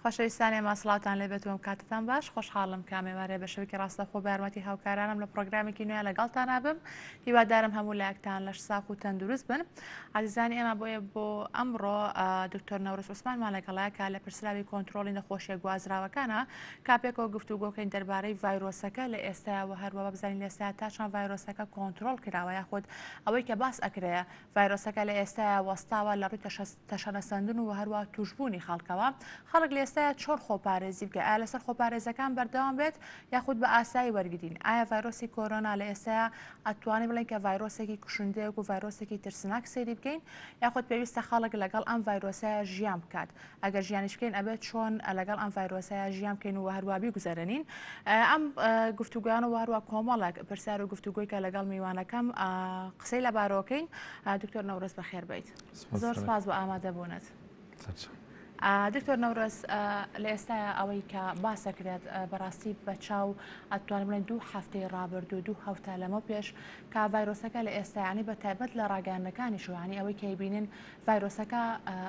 خۆشەویستان ئێمە سڵاوتان لێبێت و کاتتان باش. خۆشحاڵم کە ئەمێوارەیە بە شێوەیەکی ڕاستەوخۆ بە یارمەتی هاوکارانم لە پڕۆگرامێکی نوێ لەگەڵتان ئەبم. هیوادارم هەموو لایەکتان لەش ساغ و تەندروست بن. عزیزانی ئێمە بۆیە بۆ ئەمڕۆ دکتۆر نەورۆز عوسمانمان لەگەڵە کە لە پرسراوی کۆنترۆڵی نەخۆشیە گوازراوەکانە کا پێکەوە گفتوگۆکەین دەربارەی ڤایرۆسەکە لە ئێستا و هەروە بزانین لە ئێستا تا چەند ڤایرۆسەکە کۆنترۆڵ کراوە یاخود ئەوەی کە باس ئەکرێ ڤایرۆسەکە لە ئێستایا وەستاوە لە ڕووی تەشەنەسەندن و هەروا تووشبوونی خەڵکەوە، خەڵک لە ئێستایا چۆن خۆپارێزی بکە؟ ئایا لەسەر خۆپارێزەکان بەردەوام بێت یاخود بە ئاسایی وەرگرین؟ ئایا ڤایرۆسی کۆرۆنا لە ئێستایا ئەتوانین بڵێین کە ڤایرۆسێکی کوشندەیە وەکو ڤایرۆسێکی ترسناک سەیری بکەین یاخود پێویستە خەڵک لەگەڵ ئەم ڤایرۆسەیا ژیان بکات؟ ئەگەر ژیانیش بکەین ئەبێت چۆن لەگەڵ ئەم ڤایرۆسەیا ژیان بکەین و هەروا بیگوزەرێنین؟ ئەم گفتوگۆیان و هەروە کۆمەڵێک پرسیار و گفتوگۆی کە لەگەڵ میوانەکەم قسەی لەبارۆکەین. دکتۆر نەورۆز بەخێر بیت، زۆر سپاس بۆ ئامادەبوونت. دکتۆر نەورۆز، لە ئێستا ئەوەی کە باسەکرێت بەڕاستی بە چاو ئەتوانم بڵێن دوو هەفتەی ڕابردوو دوو هەفتە لەمە پێش کە ڤایرۆسەکە لە ئێستایانی بە تایبەت لە ڕاگەیاندنەکانی شوانی ئەوەی کە بینن ڤایرۆسەکە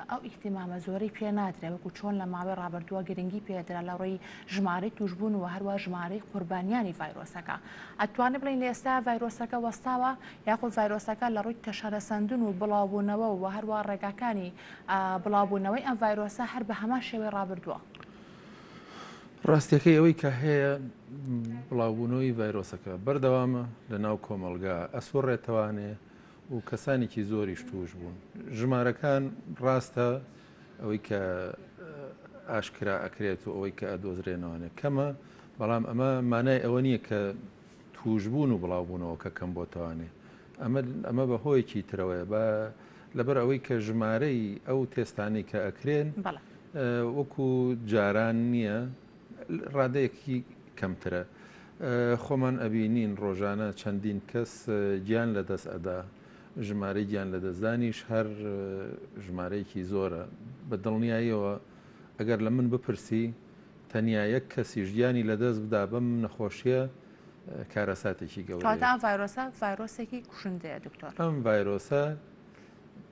ئەو ئیهتیمامە زۆرەی پێ نادرێ وەکو چۆن لە ماوەی ڕابردووە گرنگی پێدرا لە ڕووی ژمارەی تووشبوون و هەروا ژمارەی قوربانیانی ڤایرۆسەکە. ئەتوانین بڵێین لە ئێستا ڤایرۆسەکە وەستاوە یاخود ڤایرۆسەکە لە ڕووی تەشەنەسەندن و بڵاوبوونەوە و هەروا ڕێگاکانی بڵاوبوونەوەی ئەم ڤایرۆسە هەر بە هەمان شێوەی ڕابردووە؟ ڕاستیەکەی ئەوەی کە هەیە بڵاوبوونەوەی ڤایرۆسەکە بەردەوامە لە ناو کۆمەڵگا ئەسوڕێتەوانێ و کەسانێکی زۆریش تووش بوون. ژمارەکان ڕاستە ئەوەی کە ئاشکرا ئەکرێت و ئەوەی کە ئەدۆزرێنەوانێ کەمە، بەڵام ئەمە مانای ئەوە نییە کە تووشبوون و بڵاوبوونەوەکە کەم بۆتەوانێ. ئەمە ئەمە بە هۆیەکی ترەوەیە بە لەبەر ئەوەی کە ژمارەی ئەو تێستانەی کە ئەکرێن وەکو جاران نییە ڕادەیەکی کەمترە. خۆمان ئەبینین ڕۆژانە چەندین کەس گیان لەدەست ئەدا، ژمارەی گیان لەدەستدانیش هەر ژمارەیەکی زۆرە. بە دڵنیاییەوە ئەگەر لە من بپرسی تەنیا یەک کەسیش گیانی لەدەست بدا بەم نەخۆشییە کارەساتێکی گەورەیە. کەواتە ئەم ڤایرۆسە ڤایرۆسێکی کوشندەیە دکتۆر؟ ئەم ڤایرۆسە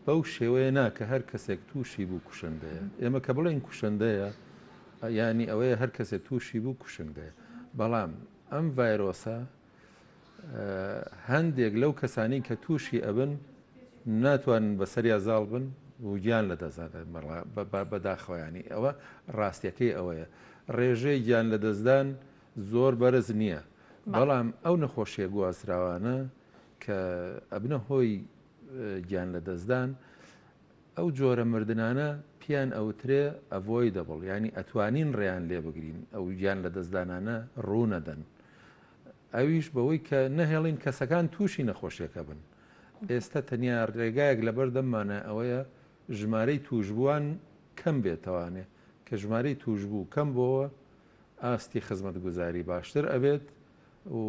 بەو شێوەیە نا کە هەر کەسێک تووشی بوو کوشندەیە. ئێمە کە بڵێین کوشندەیە یانی ئەوەیە هەر کەسێ تووشی بوو کوشندەیە، بەڵام ئەم ڤایرۆسە هەندێک لەو کەسانی کە تووشی ئەبن ناتوانن بەسەریا زاڵ بن و گیان لە دەستدان بەداخەوەیانی ئەوە ڕاستیەکەی ئەوەیە ڕێژەی گیان لە دەستدان زۆر بەرز نییە بەڵام ئەو نەخۆشیە گوازراوانە کە ئەبنە هۆی گیان لە دەستدان ئەو جۆرە مردنانە پێیان ئەوترێ Avoidable یانی ئەتوانین ڕێیان لێ بگرین ئەو گیان لەدەستدانانە ڕوونەدەن ئەویش بەوەی کە نەهێڵین کەسەکان تووشی نەخۆشیەکە بن. ئێستا تەنیا ڕێگایەک لەبەر دەممانە ئەوەیە ژمارەی تووشبووان کەم بێتەوانێ کە ژمارەی تووشبوو کەم بۆوە ئاستی خزمەتگوزاری باشتر ئەبێت و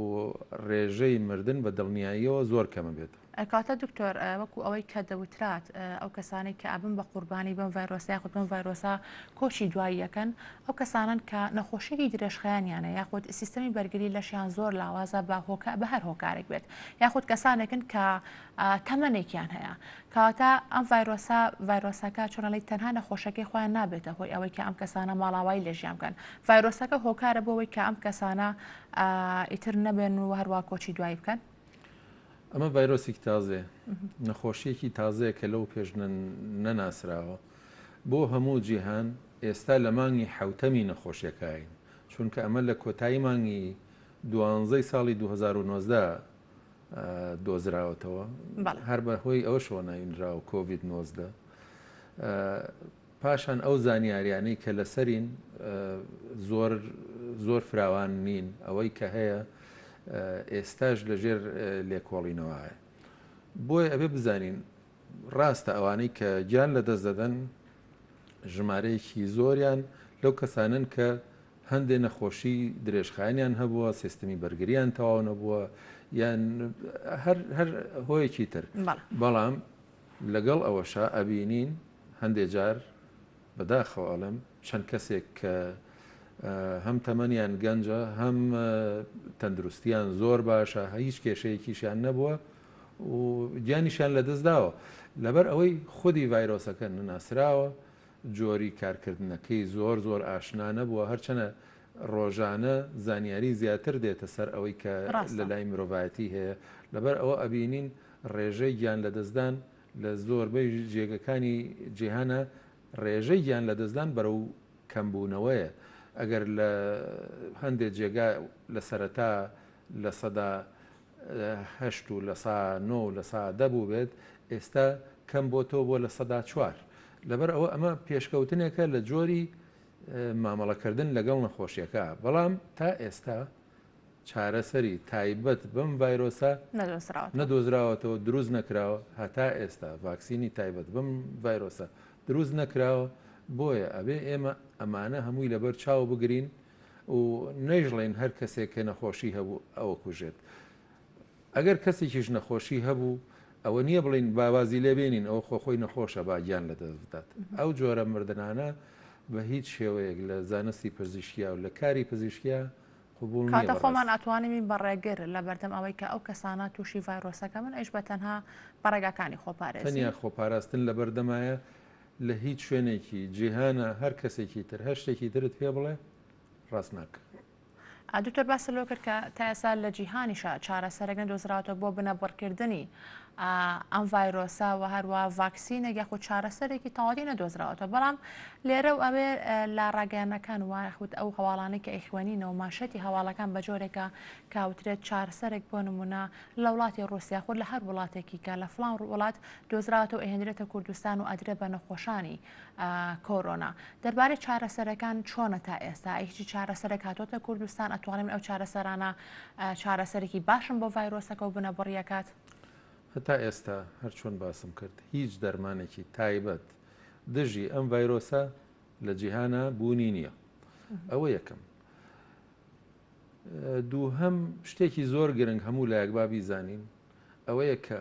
ڕێژەی مردن بە دڵنیاییەوە زۆر کەمەبێتەوە. کەواتە دکتۆر وەکو ئەوەی کە دەوترات ئەو کەسانەی کە ئەبن بە قوربانی بەم ڤایرۆسە یاخود بەم ڤایرۆسە کۆچی دوایی ئەکەن ئەو کەسانەن کە نەخۆشیی درێژخایەنیانە یاخود سیستەمی بەرگری لەشیان زۆر لاوازە بە هۆکە بە هەر هۆکارێک بێت یاخود کەسانێکن کە تەمەنێکیان هەیە کەواتە ئەم ڤایرۆسە ڤایرۆسەکە چۆنەڵی تەنها نەخۆشەکەی خۆیان نابێتە هۆی ئەوەی کە ئەم کەسانە ماڵاوایی لە ژیان بکەن ڤایرۆسەکە هۆکارە بۆ ئەوەی کە ئەم کەسانە ئیتر نەبێن و هەروە کۆچی دوایی بکەن. ئەمە ڤایرۆسێکی تازەیە، نەخۆشییەکی تازەیە کە لەو پێش نەناسراوە بۆ هەموو جیهان، ئێستا لە مانگی حەوتەمی نەخۆشیەکەین، چونکە ئەمە لە کۆتایی مانگی دوانزەی ساڵی 2019 دۆزراوەتەوە، هەر بە هۆی ئەوەشەوە ناوی کۆڤید 19. پاشان ئەو زانیاریانەی کە لەسەرین زۆر زۆر فراوان نین، ئەوەی کە هەیە ئێستاش لەژێر لێکۆڵینەوەیە. بۆیە ئەبێ بزانین ڕاستە ئەوانەی کە گیان لەدەست دەدەن ژمارەیەکی زۆریان لەو کەسانەن کە هەندێ نەخۆشی درێژخایەنیان هەبووە، سیستمی بەرگریان تەواو نەبووە یان هەر هەر هۆیەکی تر. بەڵام لەگەڵ ئەوەشا ئەبینین هەندێ جار بەداخەوە ئەڵێم چەند کەسێک کە هەم تەمەنیان گەنجە هەم تەندروستیان زۆر باشە هیچ کێشەیەکیشیان نەبووە و گیانیشیان لەدەست داوە لەبەر ئەوەی خودی ڤایرۆسەکە نەناسراوە. جۆری کارکردنەکەی زۆر زۆر ئاشنا نەبووە، هەرچەنە ڕۆژانە زانیاری زیاتر دێتە سەر ئەوەی کە لە لای مرۆڤایەتی هەیە، لەبەر ئەوە ئەبینین ڕێژەی گیان لەدەستدان لە زۆربەی جێگەکانی جیهانا ڕێژەی گیان لەدەستدان بەرەو کەمبوونەوەیە، ئەگەر لە هەندێ جێگا لە سەرەتا 8% و 9% و 10% بووبێت، ئێستا کەم بۆتەوە بۆ 4%. لەبەر ئەوە ئەمە پێشکەوتنێکە لە جۆری مامەڵەکردن لەگەڵ نەخۆشیەکە، بەڵام تا ئێستا چارەسەری تایبەت بەم ڤایرۆسە نەدۆزراوەتەوە، دروست نەکراوە، هەتا ئێستا ڤاکسینی تایبەت بەم ڤایرۆسە دروست نەکراوە، بۆیە ئەبێ ئێمە ئەمانە هەمووی لەبەر چاو بگرین و نەیشڵێین هەر کەسێک کە نەخۆشی هەبوو ئەوە کوژێت. ئەگەر کەسێکیش نەخۆشی هەبوو ئەوە نییە بڵێین با وازی لێ بێنین ئەوە خۆ خۆی نەخۆشە با گیان لەدەست بدات. ئەو جۆرە مردنانە بە هیچ شێوەیەک لە زانستی پزیشکیا و لە کاری پزیشکیا قبوڵ نییە کەواتە خۆمان بەڕاستی. ئەتوانین بین بە ڕێگر لە بەردەم ئەوەی کە ئەو کەسانە تووشی ڤایرۆسەکە بن ئەویش بە تەنها بە ڕێگاکانی خۆپارێزی. تەنیا خۆپاراستن لەبەردەمایە لە هیچ شوێنێکی جیهانا هەر کەسێکی تر هەر شتێکی ترت پێ بڵێ ڕاست ناکا. دکتۆر باست لەوە کرد کە تا ئێستا لە جیهانیشا چارەسەرێک نەدۆزراوەتەوە بۆ بنەبڕکردنی ئەم ڤایرۆسە و هەروە ڤاکسینێک یاخود چارەسەرێکی تەواوی نەدۆزراوەتەوە بەڵام لێرە و ئەوێ لە ڕاگەیانەکان و یاخود ئەو هەواڵانەی کە ئەیخوێنینەوە ماشێتی هەواڵەکان بە جۆرێکە کاوترێت چارەسەرێک بۆ نمونە لە وڵاتی ڕوسیا خود لە هەر وڵاتێکی کە لە فڵان وڵات دۆزراوەتەوە ئەهێنرێتە کوردستان و ئەدرێ بە نەخۆشانی کۆرۆنا. دەربارەی چارەسەرەکان چۆنە تا ئێستا؟ ئەی هیچ چارەسەرێک هاتۆتە کوردستان؟ ئەتوانین ئەو چارەسەرانە چارەسەرێکی باشن بۆ ڤایرۆسەکە و بنەبڕیەکات؟ هەتا ئێستا هەر چۆن باسم کرد هیچ دەرمانێکی تایبەت دژی ئەم ڤایرۆسە لە جیهانا بوونی نییە. ئەوە یەکەم. دووهەم شتێکی زۆر گرنگ هەموو لایەک با بیزانین ئەوەیە کە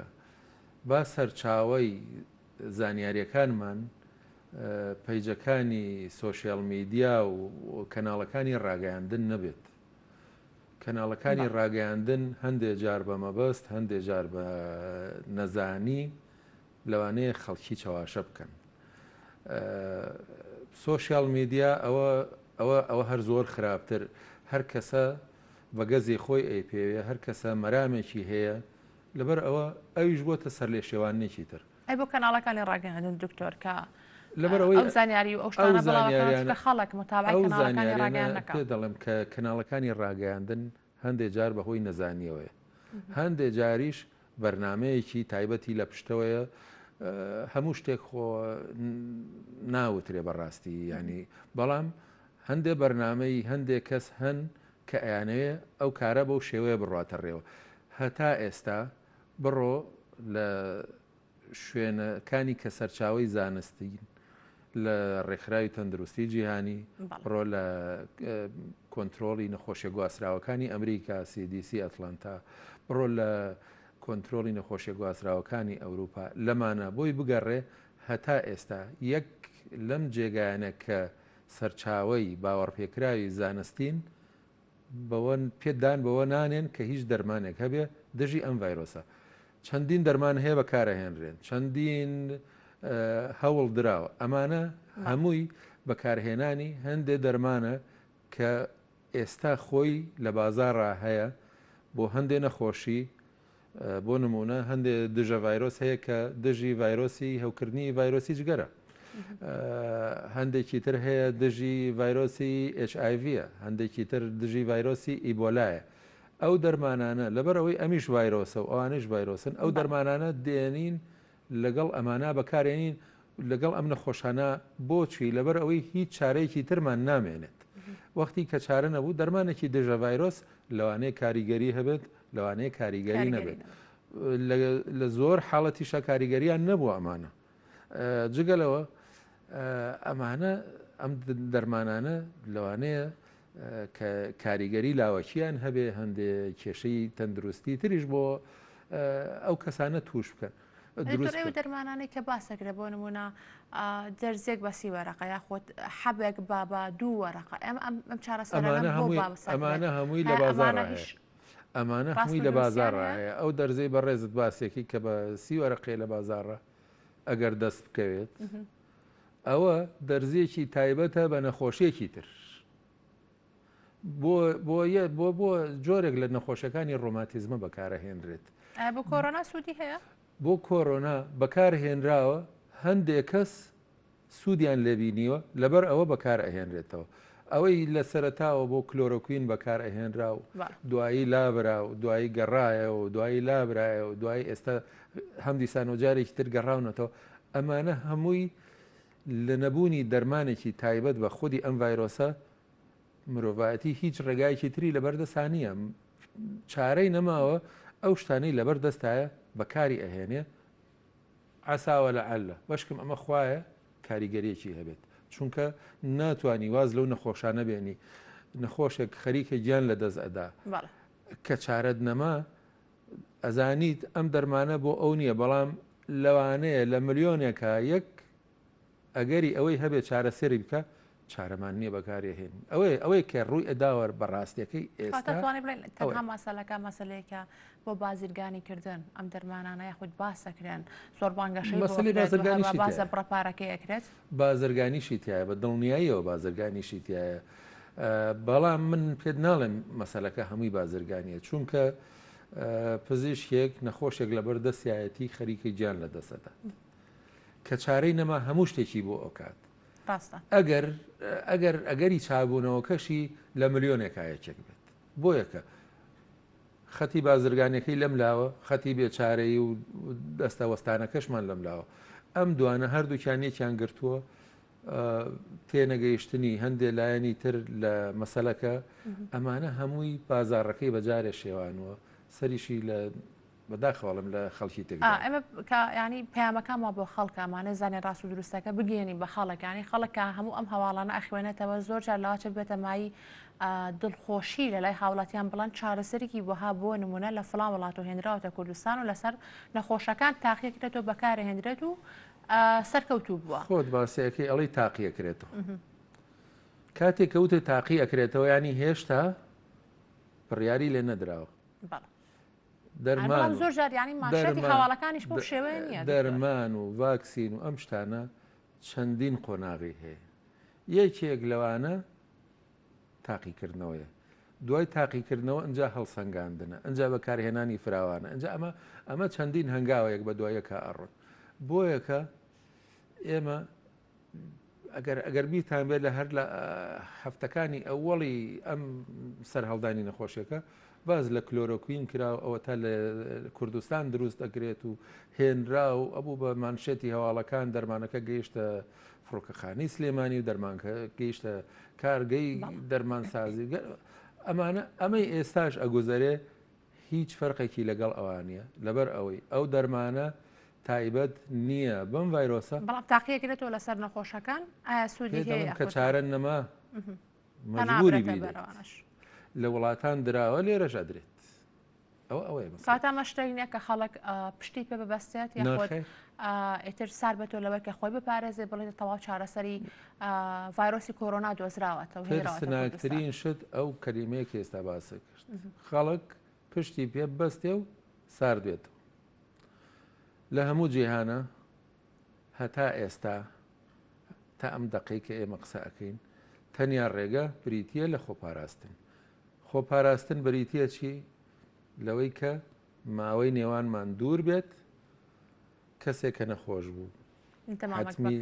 با سەرچاوەی زانیاریەکانمان پەیجەکانی سۆشیال میدیا و کەناڵەکانی ڕاگەیاندن نەبێت. کەناڵەکانی ڕاگەیاندن هەندێ جار بە مەبەست هەندێ جار بە نەزانی لەوانەیە خەڵکی چەواشە بکەن. سۆشیال میدیا ئەوە ئەوە ئەوە هەر زۆر خراپتر هەر کەسە بە گەزی خۆی ئەیپێوێ هەر کەسە مەرامێکی هەیە لەبەر ئەوە ئەویش بۆتە سەرلێشێواننێکی تر. ئەی بۆ کەناڵەکانی ڕاگەیاندن دکتۆر کە لەبەر ئەوەی ئەو زانیاری و ئەو شتانە بڵاو ئەکەنەوە چونکە خەڵک متابعەی ئەو کەناڵەکانی زانیاریانە ڕاگەیاندن نەکا. پێ دەڵێم کە کەناڵەکانی ڕاگەیاندن هەندێ جار بە هۆی نەزانیەوەیە هەندێ جاریش بەرنامەیەکی تایبەتی لە پشتەوەیە هەموو شتێک خۆ ناوترێ بەڕاستی ینی بەڵام هەندێ بەرنامەی هەندێک کەس هەن کە ئەیانەوێ ئەو کارە بەو شێوەیە بڕواتە ڕێوە. هەتا ئێستا بڕۆ لە شوێنەکانی کە سەرچاوەی زانستین لە ڕێکخراوی تەندروستی جیهانی، بڕۆ لە کۆنترۆڵی نەخۆشیە گواستراوەکانی ئەمریکا، CDC ئەتلەنتا، بڕۆ لە کۆنترۆڵی نەخۆشیە گواستراوەکانی ئەوروپا، لەمانە بۆی بگەڕێ هەتا ئێستا یەک لەم جێگایانە کە سەرچاوەی باوەڕپێکراوی زانستین بەوە پێ دان بەوە نانێن کە هیچ دەرمانێک هەبێ دژی ئەم ڤایرۆسە. چەندین دەرمان هەیە بەکارەهێنرێن، چەندین هەوڵ دراوە، ئەمانە هەمووی بەکارهێنانی هەندێ دەرمانە کە ئێستا خۆی لە بازاڕا هەیە بۆ هەندێ نەخۆشی بۆ نموونە هەندێ دژە ڤایرۆس هەیە کە دژی ڤایرۆسی هەوکردنی ڤایرۆسی جگەرە. هەندێکی تر هەیە دژی ڤایرۆسی HIV هەندێکی تر دژی ڤایرۆسی ئیبۆلایە. ئەو دەرمانانە لەبەر ئەوەی ئەمیش ڤایرۆسە و ئەوانش ڤایرۆسن ئەو دەرمانانە دێنین لەگەڵ ئەمانە بەکارێنین لەگەڵ ئەم نەخۆشانە بۆچی لەبەر ئەوەی هیچ چارەیەکی ترمان نامێنێت وەختی کە چارە نەبوو دەرمانێکی دژە ڤایرۆس لەوانەیە کاریگەری هەبێت لەوانەیە کاریگەری نەبێت لە زۆر حاڵەتیشا کاریگەریان نەبووە ئەمانە جگە لەوە ئەمانە ئەم دەرمانانە لەوانەیە کە کاریگەری لاوەکیان هەبێ هەندێ کێشەی تەندروستی تریش بۆ ئەو کەسانە توش بکەن. دروست ئەو دەرمانانەی کە باسەکرێ بۆ نمونە دەرزێک بە سی وەرەقە یاخود حەبێک با بە دوو وەرەقە ئەم ئەم چارەسەرانە ئەمانە هەمووی لە بازاڕ ئەمانە هەمووی لە بازاڕا هەیە ئەو دەرزەی بەڕێزت باسێکی کە بە سی وەرەقەیە لە بازاڕە ئەگەر دەست بکەوێت. ئەوە دەرزیەکی تایبەتە بە نەخۆشیەکی تر بۆ بۆ بۆ بۆ جۆرێک لە نەخۆشەکانی ڕۆماتیزمە بەکارەهێنرێت. ئایا بۆ کۆرۆنا سوودی هەیە؟ بۆ کۆرۆنا بەکارهێنراوە هەندێک کەس سوودیان لێ بینیوە لەبەر ئەوە بەکار ئەهێنرێتەوە ئەوەی لە سەرەتاوە بۆ کلۆرۆکوین بەکار ئەهێنرا و دوایی لابرا و دوایی گەڕایەوە و دوایی لابرایەوە و دوایی ئێستا هەم دیسان و جارێکی تر گەڕاونەتەوە ئەمانە هەمووی لە نەبوونی دەرمانێکی تایبەت بە خودی ئەم ڤایرۆسە مرۆڤایەتی هیچ ڕێگایەکی تری لەبەردەسا نییە چارەی نەماوە ئەو شتانەی لەبەر دەستایە بەکاری ئەهێنێ عسا ولعل بەشکم ئەمە خوایە کاریگەریەکی هەبێت چونکە ناتوانی واز لەو نەخۆشانە بێنی نەخۆشێک خەریکە گیان لە دەست ئەدا کە چارەت نەما ئەزانیت ئەم دەرمانە بۆ ئەو نییە بەڵام لەوانەیە لە ملیۆنێکە یەک ئەگەری ئەوەی هەبێ چارەسەری بکە چارەمان نییە بەکاری هێن ئەوەی ئەوەی کە ڕووی ئەداوە بە ڕاستیەکەی ئێستا توانێت بڵێن تەنها مەسەلەکە مەسەلەیەکە بۆ بازرگانی کردن ئەم دەرمانانە یاخود باس دەکرێن زۆر بانگەشەی بۆ مەسەلەی ئەکرێت و بازرگانیشی هەروەها باسە تیایە. بڕە پارەکەی ئەکرێت. بازرگانیشی تیایە بە دڵنیاییەوە بازرگانیشی تیایە بەڵام من پێت ناڵێم مەسەلەکە هەمووی بازرگانیە چونکە پزیشکێک نەخۆشێک لەبەر دەستیایەتی خەریکە گیان لە دەست ئەدات کە چارەی نەما هەموو شتێکی بۆ ئەکات ڕاستە. ئەگەر ئەگەر ئەگەری چابوونەوەکەشی لە ملیۆنێکا یەکێک بێت بۆ یەکە خەتی بازرگانیەکەی لەم لاوە، خەتی بێچارەیی و دەستەوەستانەکەشمان لەم لاوە. ئەم دوانە هەردووکیان یەکیان گرتووە، تێنەگەیشتنی هەندێ لایەنی تر لە مەسەلەکە، ئەمانە هەمووی بازاڕەکەی بەجارێ شێوانووە، سەریشی لە بەداخەوە ئەڵێم لە خەڵکی تێکداوە. ئێمە کە یانی پەیامەکانمان بۆ خەڵکە ئەمانە زانین ڕاست و دروستەکە بگەیەنین بە خەڵک یانی خەڵک کە هەموو ئەم هەواڵانە ئەخوێنێتەوە زۆر جار لەواچە ببێتە مایەی دڵخۆشی لەلای هاوڵاتیان بڵێن چارەسەرێکی وەها بۆ نمونە لە فڵان وڵات و هێنراوەتە کوردستان و لەسەر نەخۆشەکان تاقیەکرێتەوە بەکارهێنرێت و سەرکەوتوو بووە. خۆت باسی ئەکەی ئەڵێی تاقی ئەکرێتەوە کاتێک کە وتت تاقی ئەکرێتەوە یانی هێشتا بڕیاری لێ نەدراوە. بەڵێ. دەرمان زۆر جار یانی مانشێتی هەواڵەکانیش بەو شێوەیە نییە. دەرمان و ڤاکسین و ئەم شتانە چەندین قۆناغی هەیە یەکێک لەوانە تاقیکردنەوەیە دوای تاقیکردنەوە ئەجا هەڵسەنگاندنە ئەجا بەکارهێنانی فراوانە ئەجا ئەمە ئەمە چەندین هەنگاوەیەک بە دوایەکە ئەڕۆن بۆیەکە ئێمە ئەگەر ئەگەر بیرتان بێت لە هەر لە هەفتەکانی ئەوەڵی ئەم سەرهەڵدانی نەخۆشیەکە باز لە کلۆرۆکوین کرا و ئەوە تا لە کوردستان دروست ئەکرێت و هێنرا و ئەبوو بە مانشێتی هەواڵەکان دەرمانەکە گەیشتە فڕۆکەخانەی سلێمانی و دەرمانکە گەیشتە کارگەی دەرمانسازی ئەمانە ئەمەی ئێستاش ئەگوزەرێ هیچ فەرقێکی لەگەڵ ئەوان نییە لەبەر ئەوەی ئەو دەرمانە تایبەت نییە بەم ڤایرۆسە. بەڵام تاقیەکرێتەوە لەسەر نەخۆشەکان ئایا سوودی پێت هەیە دەڵێم کە یاخود نا؟ چارە نەما پەنا مەجبوری ئەبرێتە بیدەیت بەر ئەوانەش. لە وڵاتان دراوە لێرەش ئەدرێت ئەوە ئەوەیە مەسەلەکە. کەواتە ئەمە شتێک نییە کە خەڵک پشتی پێ ببەستێت یاخود نەخێر. ئیتر سار بێتەوە لەوەی کە خۆی بپارێزێت بڵێت تەواو چارەسەری ڤایرۆسی کۆرۆنا دۆزراوەتەوە هێنراوەتە کوردستان. ترسناکترین شت ئەو کەلیمەیە کە ئێستا باست کرد خەڵک پشتی پێ ببەستێ و سارد بێتەوە. لە هەموو جیهانە هەتا ئێستا تا ئەم دەقەی کە ئێمە قسە ئەکەین تەنیا ڕێگە بریتە لە خۆپاراستن خۆپاراستن بریتە چی لەوەی کە ماوەی نێوانمان دوور بێت کەسێک کە نەخۆش بوو حتمی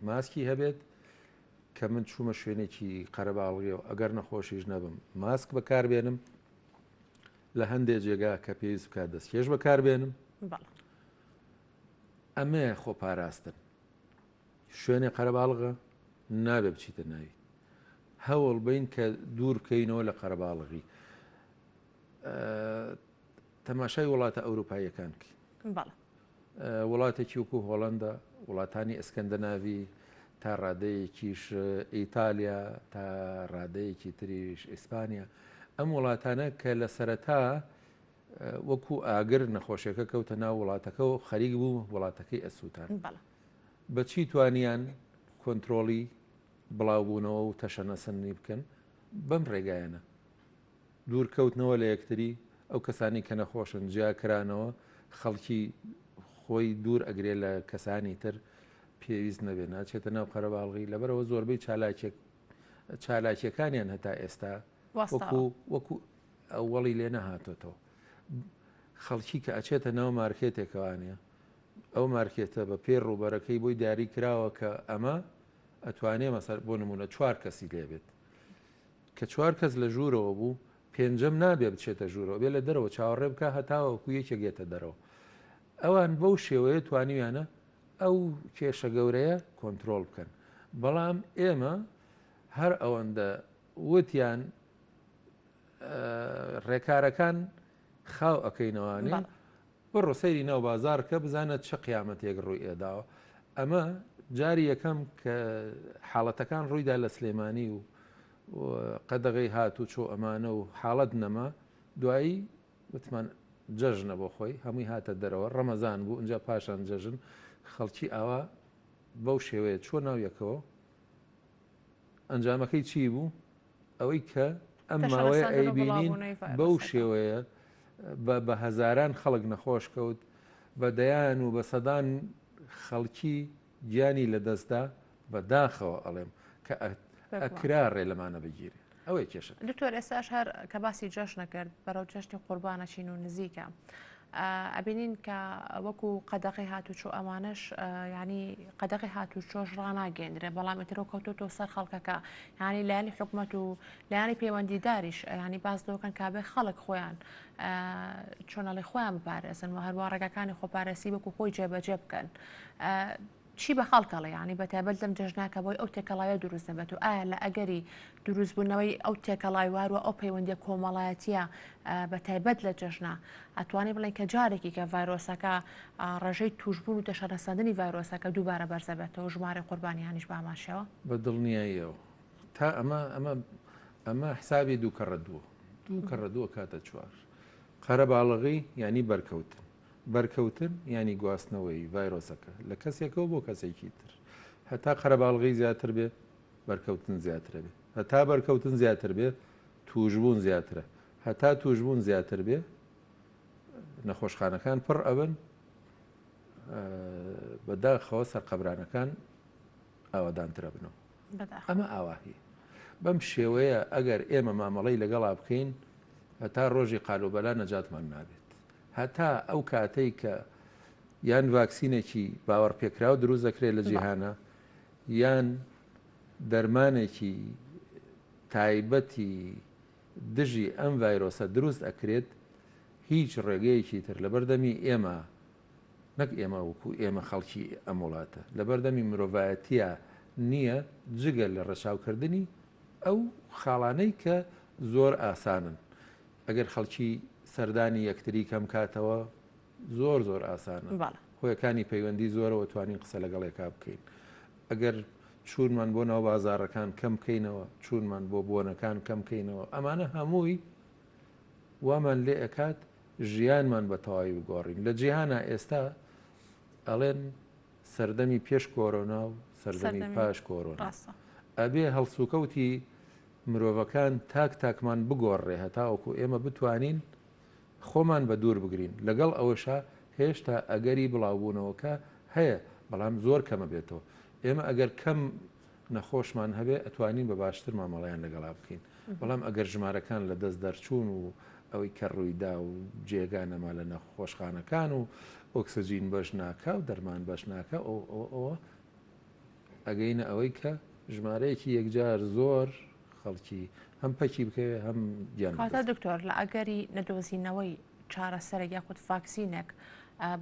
ماسکی هەبێت کە من چوومە شوێنێکی قەرەباڵغیەوە ئەگەر نەخۆشیش نەبم ماسک بەکاربێنم لە هەندێ جێگا کە پێویست بکات دەستکێش بەکاربێنم. ئەمەیە خۆپاراستن. شوێنێ قەرەباڵغە نابێ بچیتە ناوی. هەوڵ بین کە دوور بکەینەوە لە قەرەباڵغی. تەماشای وڵاتە ئەوروپاییەکان بکەین. وڵاتێکی وەکو هۆڵەندا، وڵاتانی ئەسکەندەناڤی، تا ڕادەیەکیش ئیتالیا، تا ڕادەیەکی تریش ئیسپانیا، ئەم وڵاتانە کە لە سەرەتا وەکو ئاگر نەخۆشیەکە کەوتە ناو وڵاتەکە و خەریک بوو وڵاتەکەی ئەسووتان. بە چی توانیان کۆنترۆڵی بڵاوبوونەوە و تەشەنەسەندنی بکەن؟ بەم ڕێگایانە. دوورکەوتنەوە لە یەکتری، ئەو کەسانەی کە نەخۆشن جیاکرانەوە، خەڵکی خۆی دوور ئەگرێ لە کەسانی تر. پێویست نەبێت ناچێتە ناو قەرەباڵغی لەبەرەوە زۆربەی چالاکێک چالاکیەکانیان هەتا ئێستا وەکو وەکو ئەوەڵی لێ نەهاتۆتەوە خەڵکی کە ئەچێتە ناو مارکێتێکەوانە ئەو مارکێتە بە پێی ڕووبەرەکەی بۆی دیاری کراوە کە ئەمە ئەتوانێ مەسەر بۆ نمونە چوار کەسی لێبێت کە چوار کەس لە ژوورەوە بوو پێنجەم نابێ بچێتە ژوورەوە بێ لە دەرەوە چاوەڕێ بکە هەتاوەکو یەکێک یەتە دەرەوە ئەوان بەو شێوەیە توانیویانە ئەو کێشە گەورەیە کۆنترۆڵ بکەن بەڵام ئێمە هەر ئەوەندە وتیان ڕێکارەکان خاو ئەەکەینەوانێ بڕۆ سەیری ناو بازاڕ کە بزانە چ قیامەتێک ڕووی ئێداوە. ئەمە جاری یەکەم کە حاڵەتەکان ڕوویدا لە سلێمانی و قەدەغەی هات و چۆ ئەمانە و حاڵەت نەما دوایی وتمان جەژنە بۆ خۆی هەمووی هاتە دەرەوە ڕەمەزان بوو ئینجا پاشان جەژن خەڵکی ئاوا بەو شێوەیە چۆ ناو یەکەوە ئەنجامەکەی چی بوو؟ ئەوەی کە ئەم ماوەیە ئەیبینین بەو شێوەیە بە هەزاران خەڵک نەخۆش کەوت، بە دەیان و بە سەدان خەڵکی گیانی لەدەستدا، بە داخەوە ئەڵێم کە ئەکرا ڕێ لەمانە بگیرێ. ئەوەیە کێشەکە. دکتۆر ئێستاش هەر کە باسی جەژنە کرد بەرەو جەژنی قوربان ئەچین و نزیکە. ئەبینین کە وەکو قەدەغەی هاتوچۆ ئەمانەش ینی قەدەغی هاتوچۆش ڕناگەندرێ بەڵام ئیترۆ کەوتۆتۆ سەر خەڵکەکە ینی لایەنی حکومەت و لایەنی پەیوەندیداریش ینی باس لەوەکەن کابێ خەڵک خۆیان چۆنەڵی خۆیان بپارێزن و هەروە ڕێگاکانی خۆپارێزی وەکو خۆی جێبەجێ بکەن. چی بە خەڵک ئەڵێ یانی بە تایبەت لەم جەژنە کە بۆی ئەو تێکەڵاویە دروست نەبێت و ئایا لە ئەگەری دروستبوونەوەی ئەو تێکەڵاوی واروە ئەو پەیوەندیە کۆمەڵایەتیە بە تایبەت لە جەژنە ئەتوانی بڵێن کە جارێکی کە ڤایرۆسەکە ڕێژەی توشبوون و تەشەنەسەندنی ڤایرۆسەکە دووبارە بەرزەبێتەوە ژمارەی قوربانیانیش بە هەمان شێوە؟ بە دڵنیاییەوە تا ئەمە ئەمە ئەمە حسابی دوو کەڕە دووە دوو کەڕە دووە کاتە چوار قەرەباڵغی یانی بەرکەوتن بەرکەوتن یانی گواستنەوەی ڤایرۆسەکە لە کەسێکەوە بۆ کەسێکی تر. هەتا قەرەباڵغی زیاتر بێ، بەرکەوتن زیاترە بێ. هەتا بەرکەوتن زیاتر بێ، تووشبوون زیاترە. هەتا تووشبوون زیاتر بێ، نەخۆشخانەکان پڕ ئەبن، بەداخەوە سەرقەبرانەکان ئاوادانتر ئەبنەوە. ئەمە ئاواهیە. بەم شێوەیە ئەگەر ئێمە مامەڵەی لەگەڵا بکەین، هەتا ڕۆژی قالوبەلا نەجاتمان نابێت. هەتا ئەو کاتەی کە یان ڤاکسینێکی باوەڕپێکراو دروست دەکرێت لە جیهانا یان دەرمانێکی تایبەتی دژی ئەم ڤایرۆسە دروست ئەکرێت هیچ ڕێگەیەکی تر لەبەردەمی ئێمە نەک ئێمە وەکو ئێمە خەڵکی ئەم وڵاتە لەبەردەمی مرۆڤایەتیە نییە جگە لە ڕەچاوکردنی ئەو خاڵانەی کە زۆر ئاسانن ئەگەر خەڵکی سەردانی یەکتری کەم کاتەوە زۆر زۆر ئاسانە هۆیەکانی پەیوەندی زۆرەوە توانین قسە لەگەڵ یەکا بکەین ئەگەر چوونمان بۆ ناو بازارەکان کەم بکەینەوە چوونمان بۆ بۆنەکان کەم بکەینەوە ئەمانە هەمووی وامان لێ ئەکات ژیانمان بە تەواوی بگۆڕین لە جیهانا ئێستا ئەڵێن سەردەمی پێش کۆرۆنا و سەردەمی پاش کۆرۆنا ئەبێ هەڵسوکەوتی مرۆڤەکان تاک تاکمان بگۆڕرێ هەتاوەکو ئێمە بتوانین خۆمان بە دوور بگرین، لەگەڵ ئەوەشا هێشتا ئەگەری بڵاوبوونەوەکە هەیە بەڵام زۆر کەمە بێتەوە، ئێمە ئەگەر کەم نەخۆشمان هەبێ ئەتوانین بە باشتر مامەڵەیان لەگەڵا بکەین، بەڵام ئەگەر ژمارەکان لە دەست دەرچوون و ئەوەی کە ڕوویدا و جێگا نەما لە نەخۆشخانەکان و ئۆکسجین بەش ناکا و دەرمان بەش ناکا ئەوە ئەوە ئەوە ئەگەینە ئەوەی کە ژمارەیەکی یەکجار زۆر خەڵکی هەم پەکی بکەوێ هەم گیان کاتە دکتۆر لە ئەگەری نەدۆزینەوەی چارەسەرێک یاخود ڤاکسینێک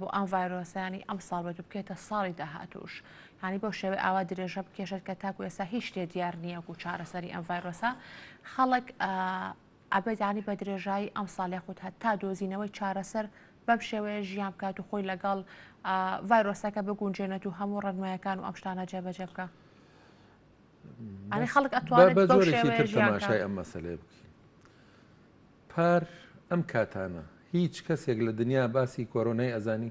بۆ ئەم ڤایرۆسانی ئەم ساڵ بێت و بکێتە ساڵی داهاتوش هەنی بەو شێوەی ئاوا درێژە بکێشێت کە تاکو ئێستا هیچ شتێ دیار نییە و چارەسەری ئەم ڤایرۆسە خەڵک ئەبێت یانی بە درێژایی ئەمساڵ یاخود هەتا دۆزینەوەی چارەسەر بەم شێوەیە ژیان بکات و خۆی لەگەڵ ڤایرۆسەکە بگونجێنێت و هەموو ڕێنمایەکان و ئەم شتانە جێبەجێ بکە ئەنی خەڵک ئەتوانێت بە جۆرێکی تر تەماشای ئەم مەسەلەیە بکەین پار ئەم کاتانە هیچ کەسێک لە دنیا باسی کۆرۆنای ئەزانی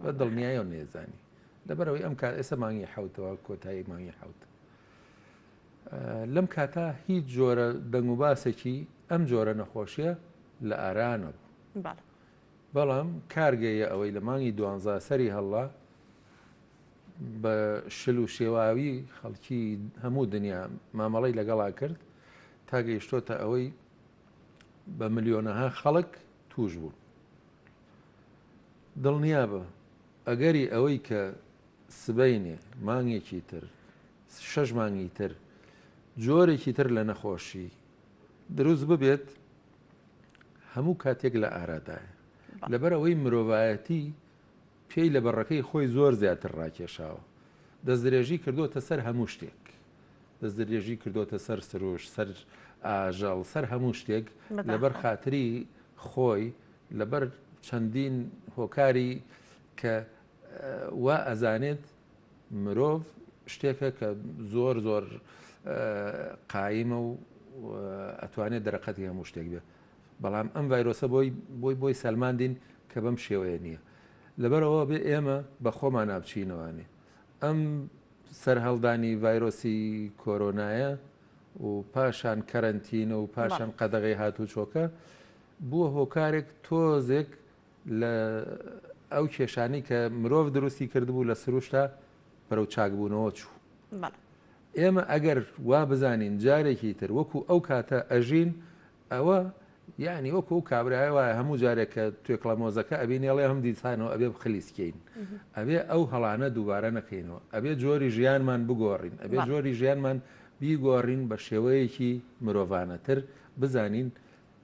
بە دڵنیایەوە نێزانی لەبەرەوەی ئەم کات ئێستا مانگی حوتەوە کۆتایی مانگی حوت لەم کاتە هیچ جۆرە دەنگوباسێکی ئەم جۆرە نەخۆشیە لە ئارا نەبوو. بەڵام کار گەیە ئەوەی لە مانگی دوانزە سەری هەڵا. بە شل و شێواوی خەڵکی هەموو دنیا مامەڵەی لەگەڵا کرد تا گەیشتۆتە ئەوەی بە ملیۆنەها خەڵک توش بوون. دڵنیابە ئەگەری ئەوەی کە سبەینێ، مانگێکی تر، شەش مانگی تر جۆرێکی تر لە نەخۆشی دروست ببێت هەموو کاتێک لە ئارادایە. لەبەر ئەوەی مرۆڤایەتی پێی لە بەڕەکەی خۆی زۆر زیاتر ڕاکێشاوە. دەستدرێژی کردۆتە سەر هەموو شتێک. دەستدرێژی کردۆتە سەر سروشت، سەر ئاژەڵ، سەر هەموو شتێک لەبەر خاتری خۆی، لەبەر چەندین هۆکاری کە وا ئەزانێت مرۆڤ شتێکە کە زۆر زۆر قایمە و ئەتوانێت دەرەقەتی هەموو شتێک بێت. بەڵام ئەم ڤایرۆسە بۆی بۆی بۆی سەلماندین کە بەم شێوەیە نییە. لەبەرئەوە بێ ئێمە بە خۆمانا بچینەوانێ. ئەم سەرهەڵدانی ڤایرۆسی کۆرۆنایە و پاشان کەرەنتینە و پاشان قەدەغەی هاتوچۆکە بووە هۆکارێک تۆزێک لە ئەو کێشانەی کە مرۆڤ دروستی کردبوو لە سروشتا بەرەو چاکبوونەوە چوو. ئێمە ئەگەر وا بزانین جارێکی تر وەکو ئەو کاتە ئەژین ئەوە یانی وەکو ئەو کابرایە وایە هەموو جارێک کە توێکڵە مۆزەکە ئەبینێ ئەڵێ هەم دیسانەوە ئەبێ بخلیسکێین ئەبێ ئەو هەڵانە دووبارە نەکەینەوە ئەبێ جۆری ژیانمان بگۆڕین ئەبێ جۆری ژیانمان بیگۆڕین بە شێوەیەکی مرۆڤانەتر بزانین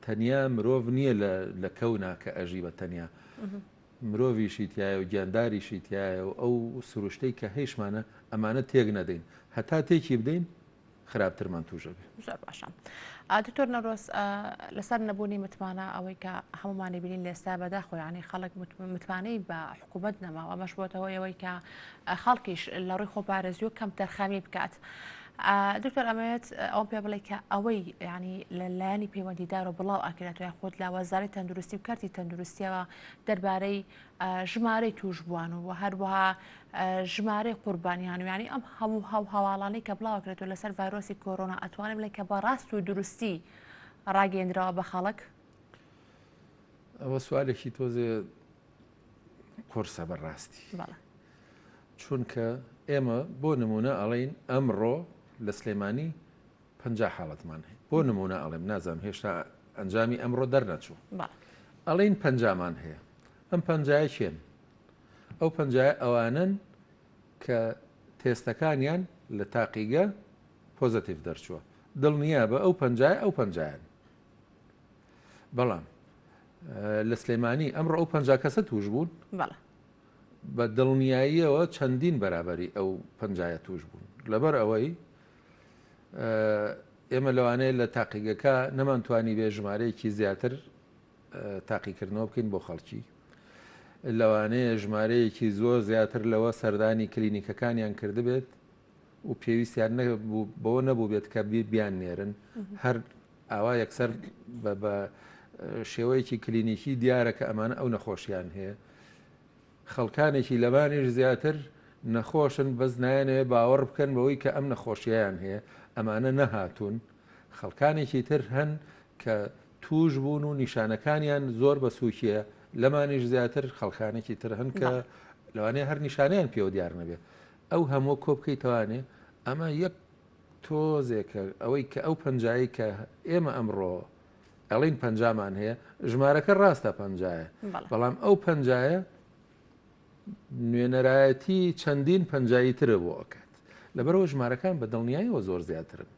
تەنیا مرۆڤ نییە لە کەونا کە ئەژی بە تەنیا مرۆڤیشی تایە و گیانداریشی تایە و ئەو سروشتەی کە هەیشمانە ئەمانە تێک نەدەین هەتا تێکی بدەین خراپترمان توش ئەبێ. زۆر باشە دکتۆر نەورۆز لەسەر نەبوونی متمانە ئەوەی کە هەمومانی بینین لە ئێستا بەداخۆ یانی خەڵک متمانەی بە حکوومەت نەماوە ئەمەش بۆتە هۆی ئەوەی کە خەڵکیش لە ڕووی خۆپارێزی و کەم تەرخەمی بکات. دکتۆر ئەمەوێت ئەوم پێ بڵێ کە ئەوەی ینی لە لایەنی پەیوەندیدار و بڵاو ئاکرێتەوە یاخود لە وەزارەتی تەندروستی و کەرتی تەندروستیەوە دەربارەی ژمارەی تووشبووان و هەروەها ژمارەی قوربانیان و یانی ئەم هەموو هەو هەواڵانەی کە بڵاوکرێتەوە لەسەر ڤایرۆسی کۆرۆنا ئەتوانین بڵێین کە بە ڕاست و دروستی ڕاگەیەندراوە بە خەڵک؟ ئەوە سوالێکی تۆزێ قورسە بەڕاستی چونکە ئێمە بۆ نمونە ئەڵین ئەمڕۆ لە سلێمانی 50 حاڵەتمان هەیە بۆ نمونە ئەڵێم نازانم هێشتا ئەنجامی ئەمڕۆ دەرنەچوو ئەڵین پەنجامان هەیە ئەم پەنجایە کێن ئەو پەنجایە ئەوانەن کە تێستەکانیان لە تاقیگە پۆزەتیڤ دەرچووە دڵنیابە ئەو پەنجایە ئەو پەنجایەن بەڵام لە سلێمانی ئەمڕۆ ئەو پەنجا کەسە توش بوون بە دڵنیاییەوە چەندین بەرابەری ئەو پەنجایە توش بوون لەبەر ئەوەی ئێمە لەوانەیە لە تاقیگەکە نەمانتوانی بێ ژمارەیەکی زیاتر تاقیکردنەوە بکەین بۆ خەڵکی لەوانەیە ژمارەیەکی زۆر زیاتر لەوە سەردانی کلینیکەکانیان کردبێت و پێویستیان بەوە نەبوو بێت کە بیان نێرن هەر ئاوا یەکسەر بە شێوەیەکی کلینیکی دیارە کە ئەمانە ئەو نەخۆشیان هەیە خەڵکانێکی لەمانیش زیاتر نەخۆشن بەس نایانەوێ باوەڕ بکەن بەوەی کە ئەم نەخۆشیەیان هەیە ئەمانە نەهاتوون خەڵکانێکی تر هەن کە توش بوون و نیشانەکانیان زۆر بە سوکیە لەمانیش زیاتر خەڵکانێکی تر هەن کە لەوانەیە هەر نیشانەیان پێوە دیار نەبێ ئەو هەموو کۆ بکەیتەوانێ ئەمە یەک تۆزێکە ئەوەی کە ئەو پەنجایی کە ئێمە ئەمڕۆ ئەڵین پەنجامان هەیە ژمارەکە ڕاستە پەنجایە بەڵام ئەو پەنجایە نوێنەرایەتی چەندین پەنجایی ترە بۆ ئەکات لەبەرەوە ژمارەکان بە دڵنیایەوە زۆر زیاترن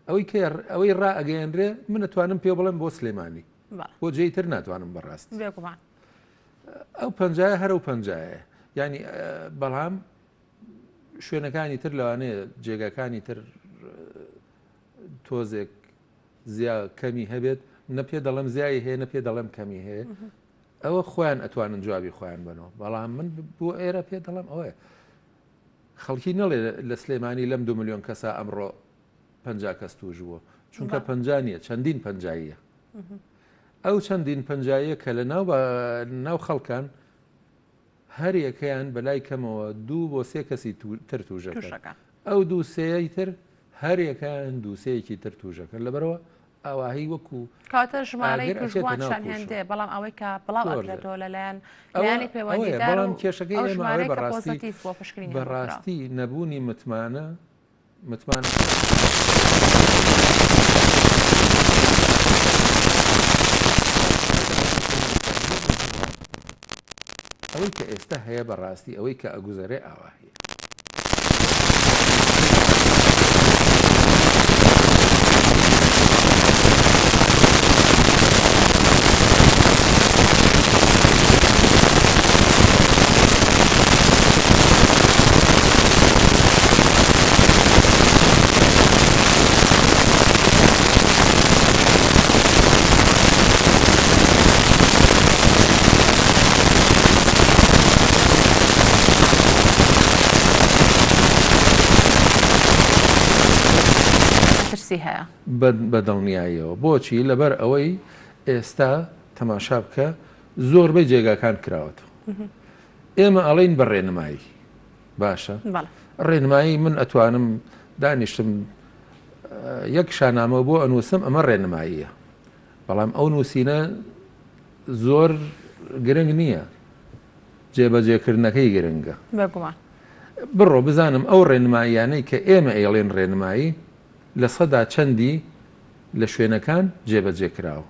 ئەوەی کە ئەوەی ڕائەگەیەنرێ من ئەتوانم پێ بڵێم بۆ سلێمانی بۆ جێی تر ناتوانم بەڕاست بێگومان ئەو پەنجایە هەر ئەو پەنجایە یعنی بەڵام شوێنەکانی تر لەوانەیە جێگاکانی تر تۆزێک زیا کەمی هەبێت نە پێ دەڵێم زیایی هەیە نە پێ دەڵێم کەمی هەیە ئەوە خۆیان ئەتوانن جوابی خۆیان بنەوە بەڵام من بۆ ئێرە پێ دەڵێم ئەوەیە خەڵکی نەڵێ لە سلێمانی لەم دو میلیۆن کەسە ئەمڕۆ پ کەس توش بووە چونکە پ نییە چەندین پەنجاییە ئەو چەندین پەنجاییە کە لە ناو ناو خەڵکان هەریەکەیان بەلای کەمەوە دوو بۆ سێ کەسی تر تووشەکەن. ئەو دوو سێیەی تر هەریەکەیان دوو سێیەکی تر تووشەکەن. لەبەرئەوە ئاواهی وەکو کەواتە ژمارەی ئاگر ئەچێتە تووشبووان ناو چەند پووشەوە. هێندەیە، بەڵام ئەوەی کە بڵاو زۆر زۆر. ئەکرێتەوە لەلایەن ئەوە لایەنی ئەوەیە پەیوەندیدار بەڵام و کێشەکەی ئەو ئێمە ئەوەیە ژمارەی کە بەڕاستی پۆزەتیڤ بووە پشکنینیان بۆ کراوە. بەڕاستی نەبوونی متمانە متمانە. ئەوەی کە ئێستا هەیە بەڕاستی ئەوەی کە ئەگوزەرێ ئاواهیە. مەترسی هەیە. بە دڵنیاییەوە. بۆچی؟ لەبەر ئەوەی ئێستا تەماشا بکە زۆربەی جێگاکان کراوەتەوە. ئێمە ئەڵێین بە ڕێنمایی. باشە ڕێنمایی من ئەتوانم دانیشتم یەک شانامە بۆ ئەنووسم ئەمە ڕێنماییە بەڵام ئەو نووسینە زۆر گرنگ نییە جێبەجێکردنەکەی گرنگە بەگومان بڕۆ بزانم ئەو ڕێنماییانەی کە ئێمە ئەیڵێن ڕێنمایی لە سەدا چەندی لە شوێنەکان جێبەجێ کراوە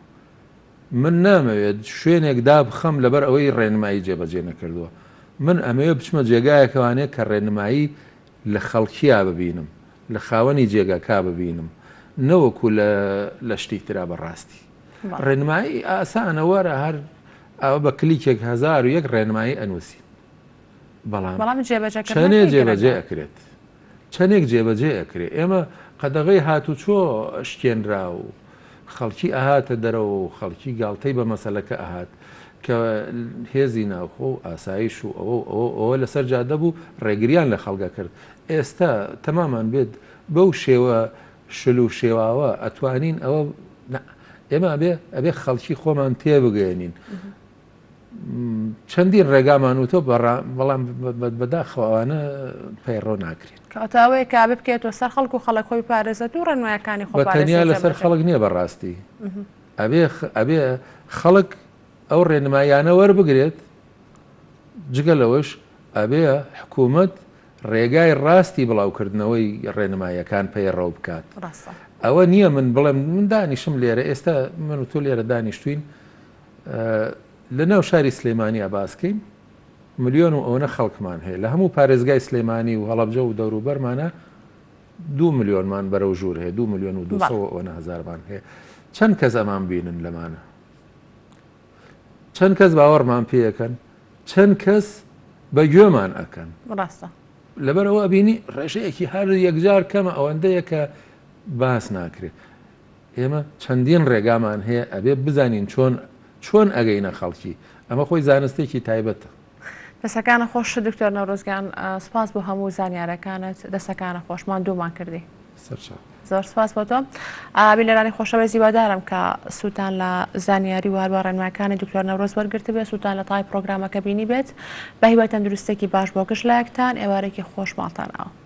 من نامەوێت شوێنێک دابخەم لەبەر ئەوەی ڕێنمایی جێبەجێ نەکردووە. من ئەمەوێت بچمە جێگایەکەوانێ کە ڕێنمایی لە خەڵکیا ببینم، لە خاوەنی جێگاکا ببینم، نەوەکو لە لە شتی ترا بە ڕاستی. ڕێنمایی ئاسانە وەرە هەر ئاوا بە کلیکێک 1001 ڕێنمایی ئەنووسین. بەڵام بەڵام چەنێ جێبەجێکردنەکەی گرنگە. جێبەجێ ئەکرێت؟ چەنێک جێبەجێ ئەکرێ؟ ئێمە قەدەغەی هاتوچۆ شکێنرا و خەڵکی ئەهاتە دەرەوە و خەڵکی گاڵتەی بە مەسەلەکە ئەهات کە هێزی ناوخۆ و ئاسایش و ئەوە و ئەوە و ئەوە لەسەر جادە بوو ڕێگریان لە خەڵک ئەکرد. ئێستا تەمامان بێت بەو شێوە شل و شێواوە ئەتوانین ئەوە نا ئێمە ئەبێ ئەبێ خەڵکی خۆمان تێبگەیەنین. چەندین ڕێگامان وتۆ بەڵام بەداخەوە ئەوانە پەیڕەو ناکرێن. کەواتە ئەوەیە کە ئەبێ بکەوێتەوە سەر خەڵک و خەڵک خۆی بپارێزێت و ڕێنمایەکانی بە خۆپارێزی تەنیا لەسەر جێبەجێ خەڵک نییە بەڕاستی ئەبێ ئەبێ خەڵک ئەو ڕێنماییانە وەربگرێت جگە لەوەش ئەبێ حکوومەت ڕێگای ڕاستی بڵاوکردنەوەی ڕێنماییەکان پەیڕەو بکات. ڕاستە. ئەوە نییە من بڵێم من دانیشم لێرە ئێستا من و تۆ لێرە دانیشتوین لە ناو شاری سلێمانیا باس کەین ملیۆن و ئەوەنە خەڵکمان هەیە لە هەموو پارێزگای سلێمانی و هەڵەبجە و دەوروبەرمانە دو ملیۆنمان بەرەو ژوور هەیە دو ملیۆن و دو سەد و ئەوەنە هەزارمان هەیە چەند کەس ئەمان بینن لەمانە چەند کەس باوەڕمان پێەکەن چەند کەس بە گوێمان ئەکەن ڕاستە لەبەرەوە ئەبینی ڕێژەیەکی هەر یەکجار کەمە ئەوەندەیە کە باس ناکرێت ئێمە چەندین ڕێگامان هەیە ئەبێ بزانین چۆن چۆن ئەگەینە خەڵکی ئەمە خۆی زانستێکی تایبەتە. دەسەکانت خۆش دکتۆر نەورۆز گیان سوپاس بۆ هەموو زانیارەکانت دەسەکانت خۆش ماندوومان کردی. سەرچاو. زۆر سپاس بۆ تۆ بینەرانی خۆشەویست هیوادارم کە سوودتان لە زانیاری و هەروە ڕێنمایەکانی دکتۆر نەورۆز وەرگرتبێت سوودتان لە تای پرۆگرامەکە بینی بێت بە هیوای تەندروستێکی باش بۆ گشت لایەکتان ئێوارێکی خۆش ماڵتان ئاوا.